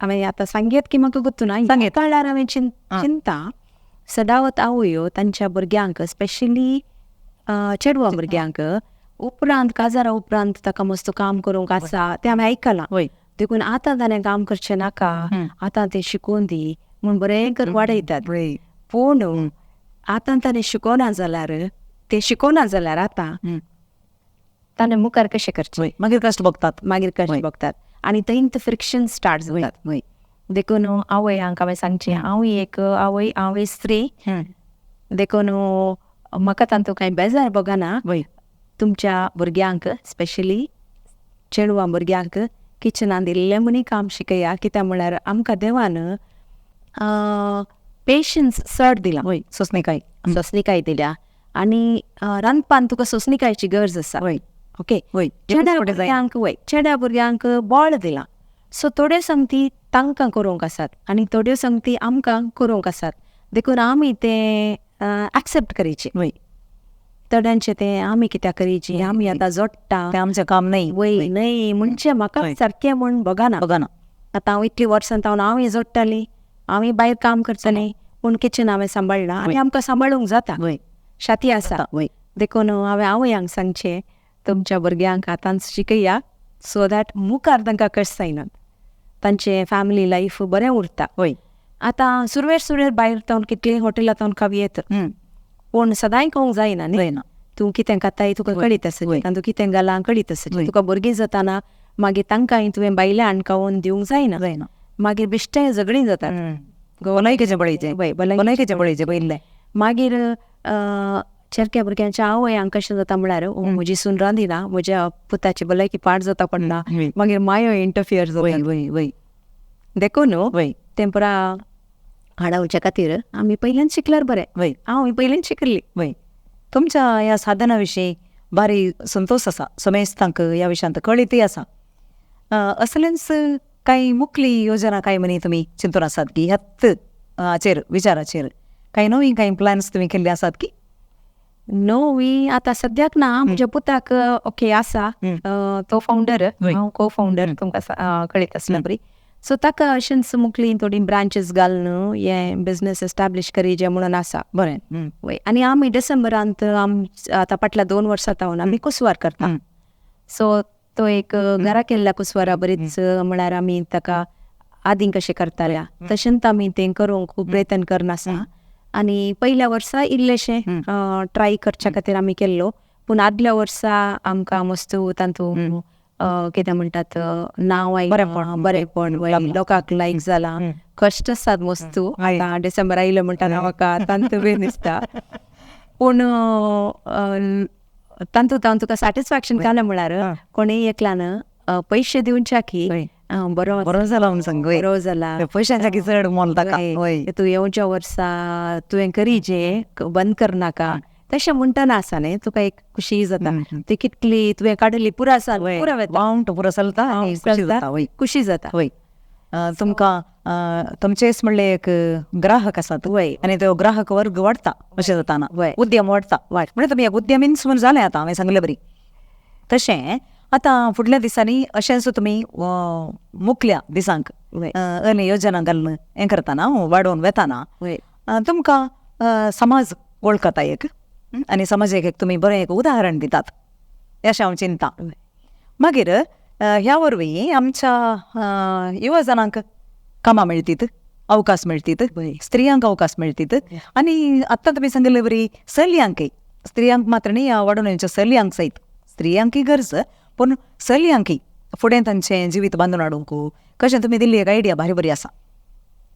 हांवें आतां सांगयत की म्हाका गोत्तू ना, ह्या काळार हांवें चिंता सदावत आवयो तांच्या भुरग्यांक, स्पेशली चेडवा भुरग्यांक उपरांत काजारा उपरांत ताका मस्त काम करूंक आसा तें हांवें आयकलां. देखून आतां ताणें काम करचें नाका, आतां तें शिकोवन दी म्हूण बरें कर वाडयतात. पूण आतां ताणें शिकोना जाल्यार, तें शिकोना जाल्यार आतां ताणें मुखार कशें करचें? मागीर कश्ट भोगतात. मागीर कश्ट भोगतात आनी थंय फ्रिक्शन स्टार्ट जातात. देखून आवयांक हांवें सांगचें, हांव एक आवय, हांव एक स्त्री, देखून म्हाका तातूंत कांय बेजार भोगना. तुमच्या भुरग्यांक, स्पेशली चेडवां भुरग्यांक किचनांत इल्लें म्हणी काम शिकया. कित्याक म्हळ्यार आमकां देवान पेशन्स चड दिला. सोंसणीकाय. सोंसणीकाय दिल्या आनी रांदपान तुका सोंसणीकायची गरज आसा. ओके, चेड्या भुरग्यांक, वय, चेड्या भुरग्यांक बळ दिलां. सो थोड्यो संगती तांकां करूंक आसात आनी थोड्यो संगती आमकां करूंक आसात. देखून आमी तें एक्सेप्ट करीचें. थोड्यांचें तें आमी कित्याक करीची, आमी आतां जोडटा, तें आमचें काम न्हय. वय, न्हय म्हणजे म्हाका सारकें म्हूण भोगना. भोगना. आतां हांव इतलीं वर्सां जावन हांवूय जोडटालीं, हांवूय भायर काम करतालें, पूण किचन हांवें सांबाळ्ळां आनी आमकां सांबाळूंक जाता, शाती आसा. देखून हांवें आवयांक सांगचें, तुमच्या भुरग्यांक आतांच शिकया, सो that मुखार तांकां कश्ट जायनात, तांचें फॅमिली लायफ बरें उरता. आतां सुरवेर सुरवेर भायर तावन कितलीं हॉटेलां तावन खावयेत, पूण सदांय खावंक जायना न्ही. तूं कितें खाताय तुका कळीत आसा, तातूंत कितें घालां कळीत आसा. तुका भुरगीं जाताना मागीर तांकांय तुवें भायल्यान खावोवन दिवंक जायना, मागीर बेश्टें झगडीं जातात. भलायकेचें पळयचें. भलायकेचें पळयचें पयलें. मागीर चेरक्या भुरग्यांच्या आवयांक कशें जाता म्हळ्यार, म्हजी सून रांदिना, म्हज्या पुताची भलायकी पाड जाता पडना, मागीर मायो इंटरफियर जाता. देखून तें पुरा हाडावच्या खातीर आमी पयल्यान शिकल्यार बरें. हांव पयल्यान शिकली. तुमच्या ह्या साधना विशीं बारी संतोश आसा, समेस्तांक ह्या विशयांत कळीतय आसा. असलेंच कांय मुखली योजना कांय म्हणी तुमी चिंतून आसात की ह्याच हाचेर विचाराचेर कांय नवी कांय प्लॅन्स तुमी केल्ले आसात की? नवी आतां सद्याक ना. म्हज्या पुताक ओके आसा, तो फावंडर, हांव को फावंडर, तुमकां कळीत आसल्या बरी. सो ताका अशेंच मुखली थोडी ब्रांचीस घालून हें बिजनेस एस्टाब्लीश करीजे म्हणून आसा. बरें. वय, आनी आमी डिसेंबरांत आतां फाटल्या 2 वर्सां जावन आमी कुसवार करता. सो तो एक घरा केल्ल्या कुसवारा बरीच म्हळ्यार आमी ताका आदीं कशें करताल्या तशेंच आमी तें करूंक खूब प्रयत्न करनासा. आनी पयल्या वर्सा इल्लेशें ट्राय करच्या खातीर आमी केल्लो, पूण आदल्या वर्सा आमकां मस्त तातूंत कितें म्हणटात नांव आयलें, बरेंपण लोकांक लायक जालां. कश्ट आसात वस्तू, आतां डिसेंबर आयलो म्हणटा म्हाका तांतू बी दिसता, पूण तांतूत हांव तुका सॅटिस्फॅक्शन काडलें म्हळ्यार कोणूय एकल्यान पयशे दिवच्या की बरो बरो जाला म्हूण सांग, बरो जाला, पयशांच्या की चड मोल ताका. तूं येवच्या वर्सा तुवें करीजे, बंद करनाका तशें म्हणटना आसा न्ही, तुका एक खुशी जाता. ती कितली तुवें काडली पुरा पुरा वावंट पुरो चलता, खुशी जाता. वय, तुमकां तुमचेच म्हणले एक ग्राहक आसात आनी तो ग्राहक वर्ग वाडटा अशें जाता ना, उद्यम वाडटा. म्हणजे तुमी एक उद्यमीच म्हूण जालें आतां हांवें सांगलें बरी. तशें आतां फुडल्या दिसांनी अशेंच तुमी मुखल्या दिसांक आनी योजना घालून हें करतना वाडोवन वेताना तुमकां समाज वळखता एक, आनी समाजाक एक तुमी बरें एक उदाहरण दितात अशें हांव चिंता. मागीर ह्या वरवीं आमच्या युवा जाणांक कामां मेळटीत, अवकाश मेळटीत, स्त्रियांक अवकाश मेळटीत, आनी आत्तां तुमी सांगिल्ले वरी चलयांकय, स्त्रियांक मात्र न्ही वाडोवन येवच्या चलयांक सयत, स्त्रियांकय गरज पूण चलयांकय फुडें तांचें जिवीत बांदून हाडूंक कशें तुमी दिल्ली एक आयडिया भारी बरी आसा.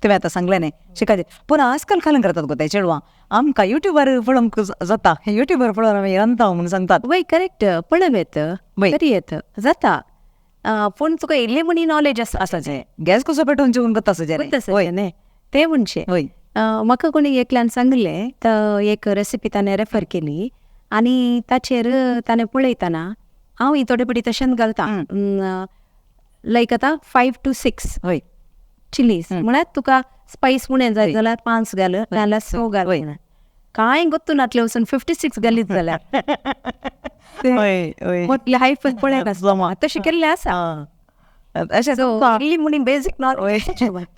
तुवें आतां सांगलें न्ही शिकायचें, पूण आजकाल खालन करतात गो ते चेडवां, आमकां युट्यूबार पळोवंक जाता, युट्यूबार पळोवन आमी रांदता म्हूण सांगतात. वय करेक्ट, पळोवं येत, बरी येत जाता, पूण तुका इल्ली म्हणी नॉलेज आसा आसाचें, गॅस कसो पेटोवन जेवण करता आसचें न्ही तें म्हणचें. म्हाका कोणी एकल्यान सांगलें, तर एक रेसिपी ताणें रेफर केली आनी ताचेर ताणें पळयतना हांव ही थोडे पटी तशेंच घालता, लायक आतां 5 to 6 वय चिलीज म्हळ्यार तुका स्पायस उणें जाय जाल्यार 5 घाल, नाल्यार 6 घाल. कांय गोत्तू नातलें वचून 56 घालीत जाल्यार हायफन पळय तशें केल्लें आसा. अशें इल्ली म्हणी बेजीक नॉलेज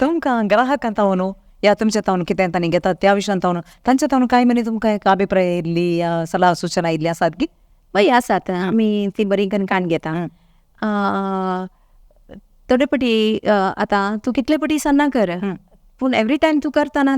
तुमकां ग्राहकां तावन या तुमच्या तावन कितें तांणी घेतात त्या विशयान तावन तांच्या तावन कांय म्हणी तुमकां एक अभिप्राय येयल्ली या सलाह सुचना येयल्ली आसात की? वय आसात, आमी ती बरी करून काण घेता. थोडे पटी आतां तूं कितले पटी सन्ना कर, पूण एवरी टायम तूं करतना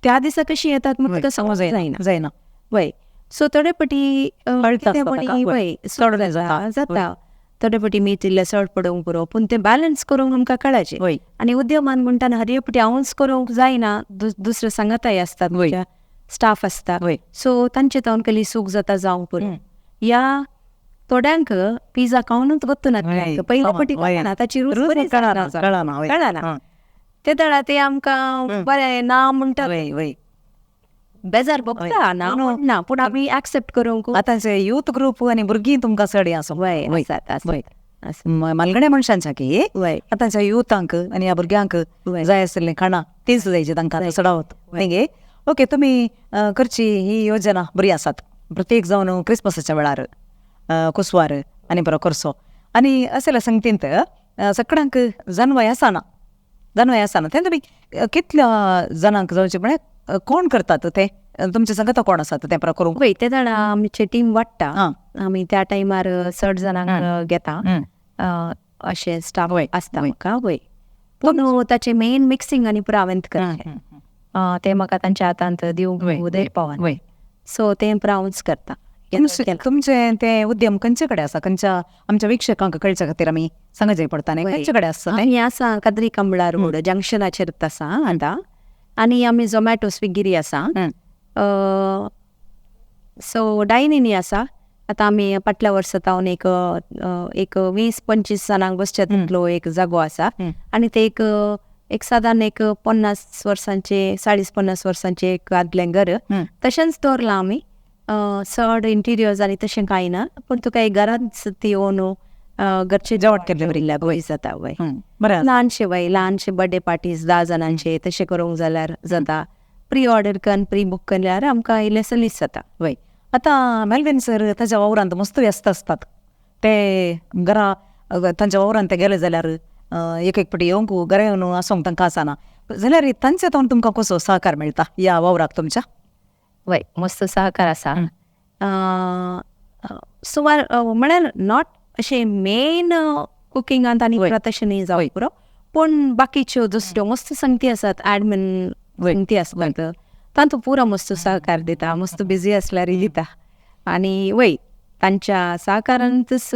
त्या दिसा कशी येतात म्हण तुका समज जायना. वय, सो थोडे पटी वय चड जाता, थोडे पटी मीठ इल्लें चड पडोवंक पुरो, पूण तें बॅलन्स करूंक आमकां कळाचें. आनी उद्यमान म्हणटाना हर एक पटी हांवूच करूंक जायना, दुसरे सांगाताय आसतात, स्टाफ आसता, सो तांचे तावन केली सूख जाता जावंक पुरो. या थोड्यांक पिझ्झा खावनूच गोत्तू ना, पयले पटी कळना ताची रूच बरी कळना, ते दळा ते आमकां बरें ना म्हणटा, बेजार भोगता ना म्हणना, पूण आमी एक्सेप्ट करूंक. आतांचे यूथ ग्रूप आनी भुरगीं तुमकां चड हें आसा. वय, मालगण्या मनशांच्या की आतांच्या युथांक आनी ह्या भुरग्यांक जाय आशिल्लीं खाणां तीच जायची तांकां चडावत न्ही. ओके, तुमी करची ही योजना बरी आसात, प्रत्येक जावन क्रिसमसाच्या वेळार कुसवार आनी बरो करचो. आनी असल्या संगतींत सगळ्यांक जानवाय आसना, जानवाय आसना तेन्ना तुमी कितल्या जाणांक जावचें म्हळ्यार कोण करतात ते तुमचे सांगता कोण आसात तें बरो करूंक? वय, ते जाणा आमची टीम वाडटा, आमी त्या टायमार चड जाणांक घेता, अशें स्टाफ आसता म्हाका. वय, पूण ताचें मेन मिक्सींग आनी पुरो हांवें करचें, तें म्हाका तांच्या हातांत दिवंक उदय पावना, सो तें पुरो हांवूच करता. तुमचें तें उद्यम खंयचे कडेन आसा, खंयच्या आमच्या वीक्षकांक कळच्या खातीर आमी सांगचें पडटा न्ही, खंयचे कडेन आसा? आमी आसा कादरी कंबळा रोड जंक्शनाचेर आसा आतां, आनी आमी झोमॅटो स्विगी आसा, सो डायनिनी आसा. आतां आमी फाटल्या वर्सा तावन एक एक 20-25 जाणांक बसच्या तितलो एक जागो आसा, आनी ते एक एक सादारण एक 50 वर्सांचे 40-50 वर्सांचे एक आदलें घर तशेंच दवरलां आमी. चड इंटिरियर्स आनी तशें कांय ना, पूण तुका एक घरांत ती येवन घरचें जेवण केल्लें वय जाता. वय, ल्हानशे वय ल्हानशे बर्थडे पार्टीज 10 जाणांचे तशें करूंक जाल्यार जाता. प्री ऑर्डर करून प्री बूक केल्यार आमकां इल्लें सलीस जाता. वय, आतां मेलवीन सर ताच्या वावरांत मस्त व्यस्त आसतात, ते घरा तांच्या वावरांत ते गेले जाल्यार एक एक पटी येवंक घरा येवन आसूंक तांकां आसना, जाल्यार तांचे तावन तुमकां कसो सहकार मेळटा ह्या वावराक तुमच्या? वय, मस्त सहकार आसा. सुमार म्हळ्यार not अशें मेन कुकिंगांत आनी तशें न्ही जावं पुरो, पूण बाकीच्यो दुसऱ्यो मस्त संगती आसात, एडमिन संगती आसतात, तांतू पुरो मस्त सहकार दिता, मस्त बिजी आसल्यार दिता. आनी वय तांच्या सहकारांतच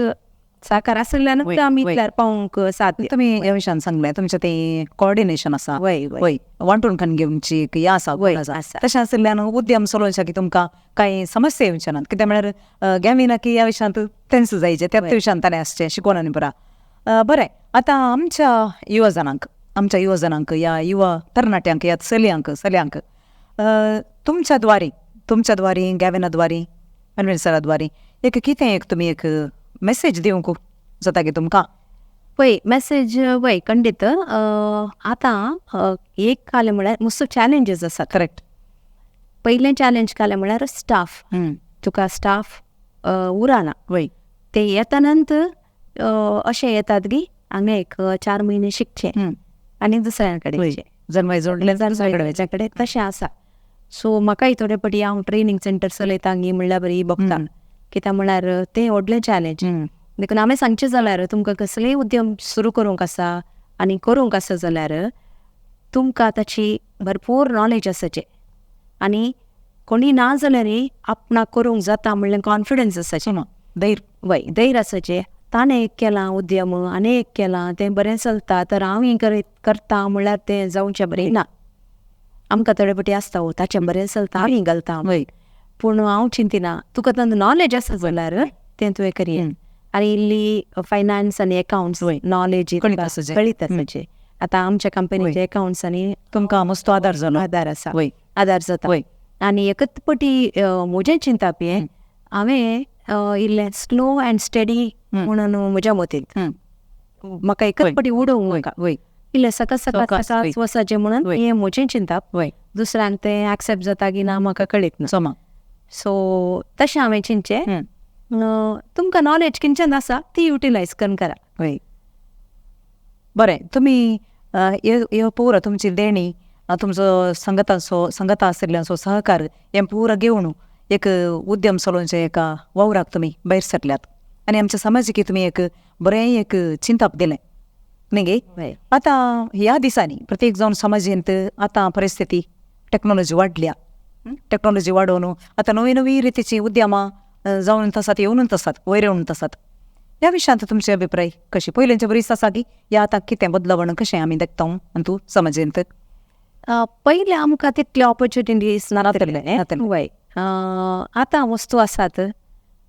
साकार आसल्यानूच आमी इतल्यार पावूंक साध्य. तुमी ह्या विशयान सांगलें तुमचें तें कॉर्डिनेशन आसा, वय वय वय वांटून खान घेवची एक हें आसा, वय, गुण आसा. आसा. तशें आशिल्ल्यान उद्यम चलोवच्या की तुमकां कांय समस्या येवचे नात, कित्याक म्हळ्यार गॅविना की ह्या विशयांत तेंच जायचे, त्याच विशयांत ताणें आसचें शिकोवन आनी पुरा. बरें, आतां आमच्या युवजनांक या युवा तरणाट्यांक या चलयांक तुमच्या द्वारी गॅविना द्वारी मेलवीन सरा द्वारी एक कितें एक तुमी एक मेसेज दिवंक जाता की तुमकां? वय मेसेज वय खंडीत. आतां एक कालें म्हळ्यार मस्त चॅलेंजीस आसात. करेक्ट. पयलें चॅलेंज कालें म्हळ्यार स्टाफ. तुका स्टाफ उरना. वय ते येतानंत अशें येतात की हांगा एक 4 म्हयने शिकचे आनी दुसऱ्या कडेन जर कडेन तशें आसा. सो म्हाकाय थोडे पटी हांव ट्रेनींग सेंटर चलयता गी म्हणल्यार बरी बघता, कित्याक म्हळ्यार तें व्हडलें चॅलेंज. देखून हांवें सांगचें जाल्यार तुमकां कसलेय उद्यम सुरू करूंक आसा आनी करूंक आसा जाल्यार तुमकां ताची भरपूर नॉलेज आसाचें आनी कोणी ना जाल्यारय आपणाक करूंक जाता म्हणल्यार कॉन्फिडन्स आसाचें, धैर्य. वय धैर्य आसाचें. ताणें एक केलां उद्यम आनी एक केलां तें बरें चलता तर हांव हें करता म्हणल्यार तें जावचें बरें ना. आमकां थोडे पटी आसता हो ताचें बरें चलता हांव घालता, पूण हांव चिंतिना. तुका तांचो नॉलेज आसा जाल्यार तें तुवें करया. आनी इल्ली फायनान्स आनी अकावंट्स नॉलेज कळीत आसाचें. कळीत आसाचें. आतां आमच्या कंपनीचे अकावंट्स आनी तुमकां मस्त आदार जालो, आदार आसा, आदार जाता. आनी एकच पटी म्हजें चिंताप हें हांवें इल्लें स्लो अँड स्टेडी म्हणून म्हज्या मतींत म्हाका एकच पटी उडोवंक नाका, इल्लें सकाळ सकाळ सकाळ वसाचें म्हणून हें म्हजें चिंताप. दुसऱ्यांक तें एक्सेप्ट जाता की ना म्हाका कळीत ना. सो तशें हांवें चिंतचें. तुमकां नॉलेज किंचन आसा ती युटिलायज करून करा. वय बरें, तुमी ह्यो पुरो तुमची देणी, तुमचो संगताचो संगता आशिल्ल्यांचो सहकार हें पुरो घेवन एक उद्यम चलोवचे एका वावराक तुमी भायर सरल्यात आनी आमच्या समाजीक तुमी एक बरें एक चिंतप दिलें न्ही गे. आतां ह्या दिसांनी प्रत्येक जावन समाजींत आतां परिस्थिती टॅक्नोलॉजी वाडल्या, टॅक्नोलॉजी वाडोवन आतां नवी नवी रितीचीं उद्यमां जावन आसात, येवनूच आसात, वयर येवनूच आसात. ह्या विशयांत तुमचे अभिप्राय कशे? पयलींचे बरीच आसा की ह्या आतां कितें बदलावण कशें आमी देखता आनी तूं समाजींत? पयलें आमकां तितल्यो ऑपॉर्च्युनिटीज नासले. वय आतां वस्तू आसात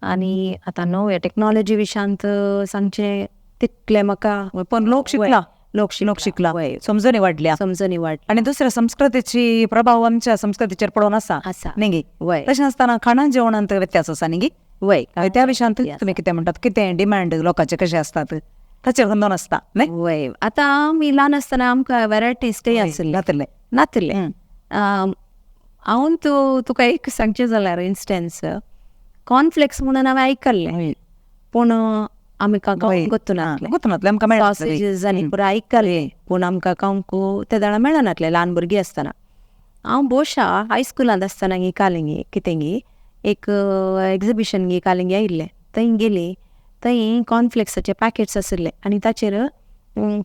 आनी आतां नव्या टॅक्नोलॉजी विशयांत सांगचें तितलें म्हाका, पण लोक शिकला, लोक शिकला, समजणी वाडल्या, समजणी वाडल्या आनी दुसऱ्या संस्कृतीची प्रभाव आमच्या संस्कृतीचेर पडोवन आसा आसा न्ही गे. वय तशें आसतना खाणां जेवणांत व्यत्यास आसा न्ही गे. वय त्या विशयांत तुमी कितें म्हणटात? कितें डिमांड लोकांचे कशे आसतात ताचेर खंदोन आसता न्ही. वय आतां आमी ल्हान आसतना आमकां वेरायटीज ते आशिल्ले नातले नातले. हांव तुका एक सांगचें जाल्यार इन्स्टन्स, कॉर्नफ्लेक्स म्हणून हांवें आयकल्लें, पूण आमी गोतनातलें, आमकां सॉसेजीस आनी पुरो आयकल्लें, पूण आमकां खावंक ते जाणां मेळनातलें ल्हान भुरगीं आसतना. हांव भोवशा हायस्कुलांत आसतना गी कालिंगी कितें गी एक एग्जिबिशन गी कालिंगी आयिल्लें, थंय गेली, थंय कॉर्नफ्लेक्साचे पॅकेट्स आशिल्ले आनी ताचेर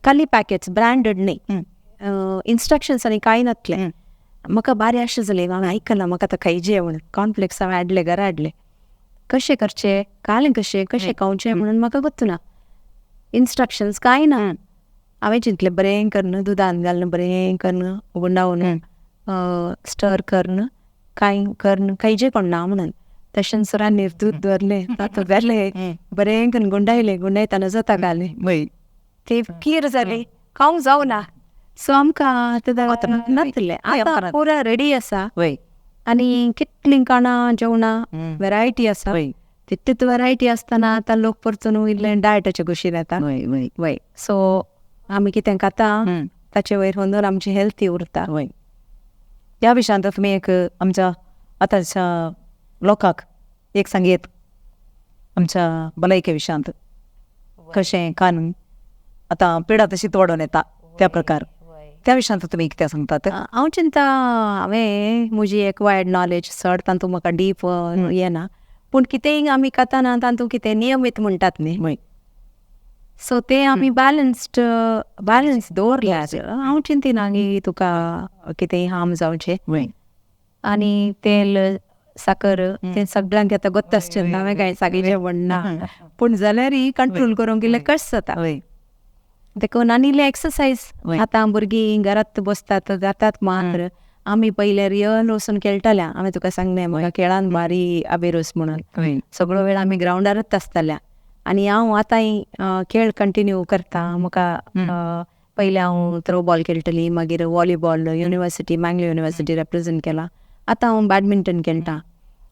काली पॅकेट्स ब्रँडेड न्ही, इन्स्ट्रक्शन्स आनी कांय नासलें. म्हाका बारी आशा जाली, हांवें आयकलां म्हाका आतां खायचें म्हणून. कॉर्नफ्लेक्स हांवें हाडले, घरा हाडले, कशें करचें कालें कशें कशें खावचें म्हणून म्हाका गोत्तुना, इन्स्ट्रक्शन्स कांय ना. हांवें चिंतलें बरें करून दुदान घालून बरें करून गुंडावन स्टर करून कांय करून खायचें कोण ना म्हणून. तशेंच रान्नीर दूद दवरलें, तातूंत घालें, बरें करून गुंडायलें, गुंडायतना जाता घालें, ते खीर जाली, खावंक जावना. सो आमकां तें नासलें. आतां पुरा रेडी आसा आनी कितलीं खाणां जेवणां वेरायटी आसा, तितलीच वेरायटी आसतना आतां लोक परतून इल्लें डायटाचे कुशीन येता. वय सो आमी कितें खाता ताचे वयर होंदोन आमची हेल्थी उरता. वय ह्या विशयांत तुमी एक आमच्या आतांच्या लोकांक एक सांगयेत आमच्या भलायके विशयांत कशें कान आतां पिडा तशीच वाडोवन येता त्या प्रकार, त्या विशयांत तुमी कितें सांगतात? हांव चिंता हांवें म्हजी एक्वायर्ड नॉलेज चड तातूंत म्हाका डीप येना, पूण कितेंय आमी खाताना तातूंत कितें नियमीत म्हणटात न्ही, सो ते आमी बॅलन्स्ड बॅलन्स दवरल्यार हांव चिंतिना की तुका कितेंय हार्म जावचें. आनी तेल साकर तें सगळ्यांक आतां गोत्त आसचें ना, हांवें कांय सांगिल्लें म्हणना, पूण जाल्यारय कंट्रोल करूंक इल्लें कश्ट जाता. देखून आनी इल्लें एक्सरसायज. आतां भुरगीं घरांत बसतात जातात मात्र. आमी पयले रियल वचून खेळटाल्या. हांवें तुका सांगलें म्हाका खेळान भारी अभिरूच म्हणून. सगळो वेळ आमी ग्रावंडारूच आसताल्या आनी हांव आतांय खेळ कंटिन्यू करता. म्हाका पयलें हांव थ्रो बॉल खेळटली, मागीर volleyball university Mangalore university represent केला. आतां हांव बॅडमिंटन खेळटा.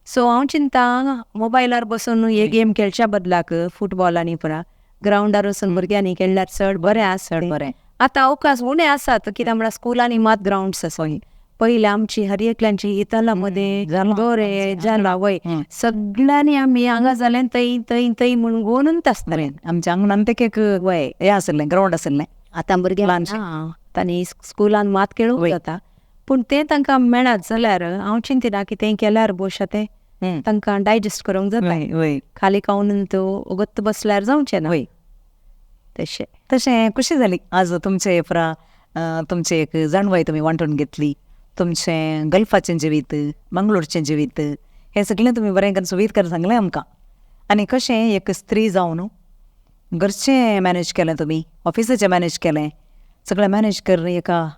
सो हांव चिंता मोबायलार बसून हे गेम खेळच्या बदलाक फुटबॉल आनी पुरा ग्रावंडार वचून भुरग्यांनी खेळल्यार चड बरें आसा. चड बरें. आतां अवकाश उणें आसात कित्याक म्हळ्यार स्कुलांनी मात ग्रावंड्स आसा. पयलीं आमची हर एकल्यांची हितला मदें गोरे जाला वय सगळ्यांनी आमी हांगा जालें थंय थंय थंय म्हूण गोनूच आसतालें. आमच्या आंगणान ते एक वय हें आशिल्लें, ग्रावंड आशिल्लें. आतां भुरग्यांक तांणी स्कुलान मात खेळूंक जाता, पूण तें तांकां मेळत जाल्यार हांव चिंतिना की तें केल्यार भोवशा तें तांकां डायजेस्ट करूंक जाता. खाली खावन तो ओगत बसल्यार जावचें ना. तशें तशें खुशी जाली आज तुमचे पुरा तुमची एक जाणवाय तुमी वांटून घेतली. तुमचें गल्फाचें जिवीत, मंगळूरचें जिवीत हें सगळें तुमी बरें करून सुवीत करून सांगलें आमकां. आनी कशें एक स्त्री जावन घरचें मॅनेज केलें तुमी, ऑफिसाचें मॅनेज केलें, सगळें मॅनेज करून एका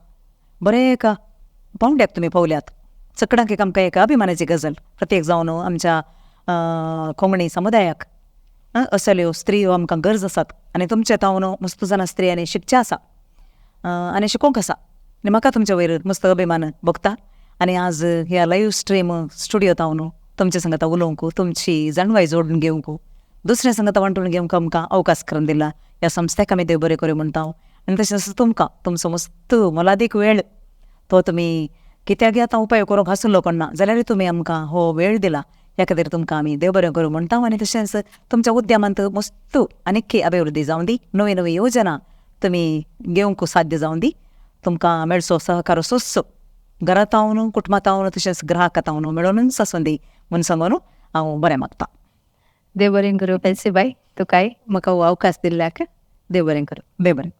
बरें एका पावंड्याक तुमी पावल्यात. सगळ्यांक एक आमकां एक अभिमानाची गजाल. प्रत्येक जावन आमच्या कोंकणी समुदायाक असल्यो स्त्रियो आमकां गरज आसात आनी तुमचे तावन मस्त जाणां स्त्रियांनी शिकचें आसा आनी शिकोवंक आसा. आनी म्हाका तुमचे वयर मस्त अभिमान भोगता. आनी आज ह्या लायव्ह स्ट्रीम स्टुडियो तावन तुमचे संगता उलोवंक, तुमची जाणवाय जोडून घेवंक, दुसऱ्या संगता वांटून घेवंक आमकां अवकाश करून दिला ह्या संस्थेक आमी देव बरें करूं म्हणटा. आनी तशेंच तुमकां तुमचो मस्त मोलादीक वेळ तो तुमी कित्याक आतां उपाय करूंक आसलो कोण ना जाल्यारूय तुमी आमकां हो वेळ दिला, ह्या खातीर तुमकां आमी देव बरें करूं म्हणटा. आनी तशेंच तुमच्या उद्यमांत मस्त आनीक अभिवृद्धी जावं दी, नवी नवी योजना तुमी घेवंक साध्य जावं दी. तुमकां मेळचो सहकार असोच घरा तावन, कुटुंबा तावन, तशेंच ग्राहका तावन मेळोनूच आसूं दी म्हूण सांगून हांव बरें मागता. देव बरें करूं पेल्सी बाय, तुकाय म्हाका हो अवकाश दिल्ल्याक देव बरें करूं. देव बरें.